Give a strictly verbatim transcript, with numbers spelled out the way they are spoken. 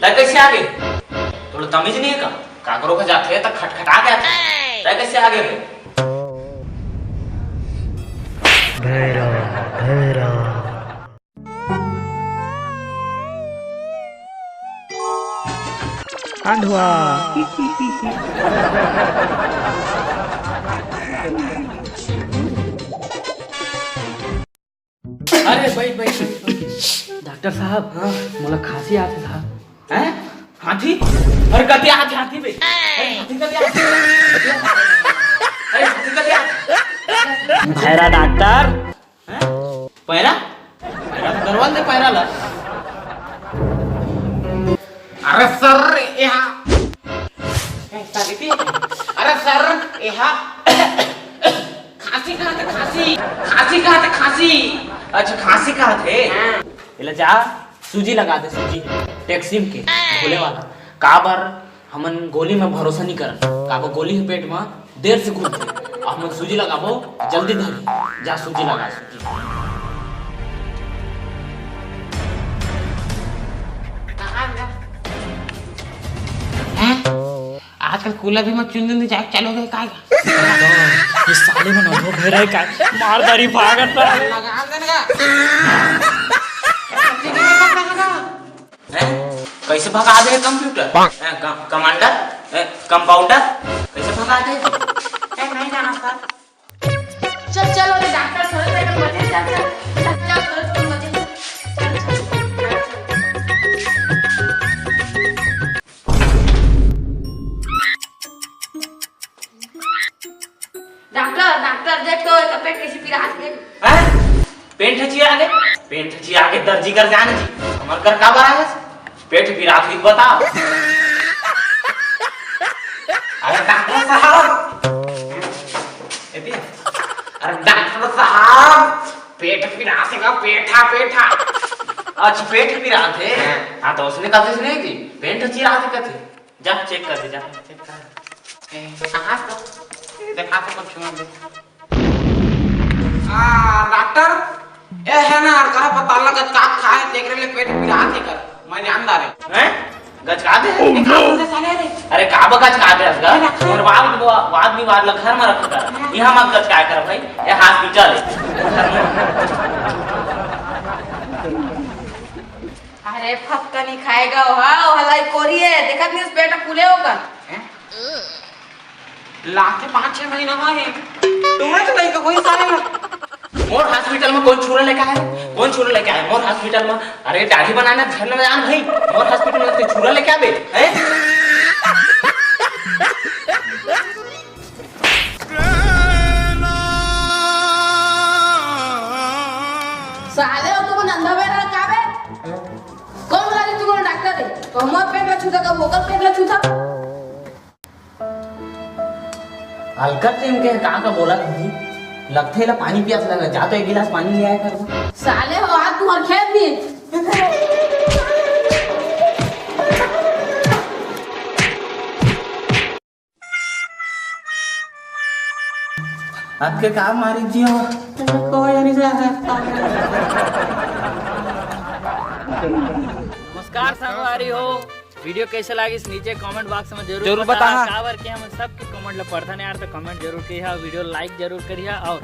तै कैसे आगे? तोला तमीज नहीं है का? काकरो का जाथे त खटखटा के आथे। तै कैसे आगे रे? भैरव, भैरव। अंधुआ। अरे, बैठ, बैठ, बैठ, बैठ। डॉक्टर साहब, हाँ? मोला खांसी आथे साहब। हैं? हाथी? अरे, कति हाथी, हाथी बे? अरे, हाथी कति हाथी? अरे, हाथी कति हाथी? भैरा डॉक्टर। हैं? पैरा? पैरा तो करवा दे, पैरा ला। अरे सर, यहाँ। अरे सर, यहाँ। खांसी कहा थे, खांसी? खांसी कहा थे, खांसी? अच्छा, खांसी कहा थे? हाँ। एला जा, सूजी लगा दे, सूजी। टेक्सिम के, घोले वाला। काबर हमन गोली में भरोसा नहीं करन। काबर गोली ह पेट में देर से घूमथे। हमन सूजी लगाबो, जल्दी धरी। जा, सूजी लगा, सूजी। कहाँ गया? हैं? आजकल कूला भी मत चुन दिन जाए, चालू हो गए, काय का? ये साले मन अधो भे रहे, काय? मार दारी भागत रहे। लगा देने का। हैं? कैसे भगा दे कंप्यूटर? हैं, क-, कमांडर? हैं, कंपाउंडर? कैसे भगा दे? हैं, नहीं जाना सर। चल, चलो रे डॉक्टर, सर पे मजे चल, चल। चल, चल, सर पे मजे चल। चल, चल, चल, चल। डॉक्टर, डॉक्टर, देख तो, एकर पेट कैसे पिरात हे। हैं? पेट हचिया आगे, पेट हचिया आगे दर्जी कर जान जी। हमर कर का बरा है? पेट पिरात हुई बता। अरे डॉक्टर साहब। एती? अरे डॉक्टर साहब, पेट पिरात हे का? पेठा, पेठा। अच्छा, पेट पिरात हे? हाँ। हाँ, तो उसने कहा, उसने की पेट हचिया आगे कथे। जा, चेक कर दे, जा। चेक कर। ए, कहाँ तो? देखा तो कुछ छुआ दे। आ, डॉक्टर, ए है ना, कहा पता लगा का खाए, देख रहे पेट पिरात हे कर। मैं जानदार है। हैं? गचका दे? Oh, no! साले रे। अरे, का बा गचका दे, असगर? अरे, तोर बाप के वो वाद विवाद ल घर में रख कर। हाँ। यहाँ मत गचकाए कर भाई, ये हॉस्पिटल है। अरे फक्का नहीं खाएगा, ओहा, ओहा लाई कोरी है, देखत नहीं उस पेट फूले होगा। हैं? लाते पाँच छह महीना हुआ है। तुम्हें तो नहीं, कोई सारे ना। मोर हॉस्पिटल में कौन छुरा लेके आए? कौन छुरा लेके आए? मोर हॉस्पिटल में, अरे दाढ़ी बनाना घर में जान भाई, मोर हॉस्पिटल में ते छुरा लेके आबे, हैं? साले हो तुम अंधा बेरा का बे? कौन बोला कि तुम डॉक्टर है? तो हमारे पेट में छूता, कब होकर पेट में छूता? हल्का टाइम के का का बोला दीदी, लगथे ला पानी पियास लगा, जा तो एक गिलास पानी ले आया कर। साले हो, आज तुम्हार खेत भी। आपके का मारी जियो? कोई नहीं जाना। नमस्कार संगवारी हो, वीडियो कैसे लागिस नीचे कमेंट बॉक्स में जरूर जरूर बता। बताना। काबर के हम सबके कमेंट ला पढ़थन यार, तो कमेंट जरूर करिहा, वीडियो लाइक जरूर करिहा और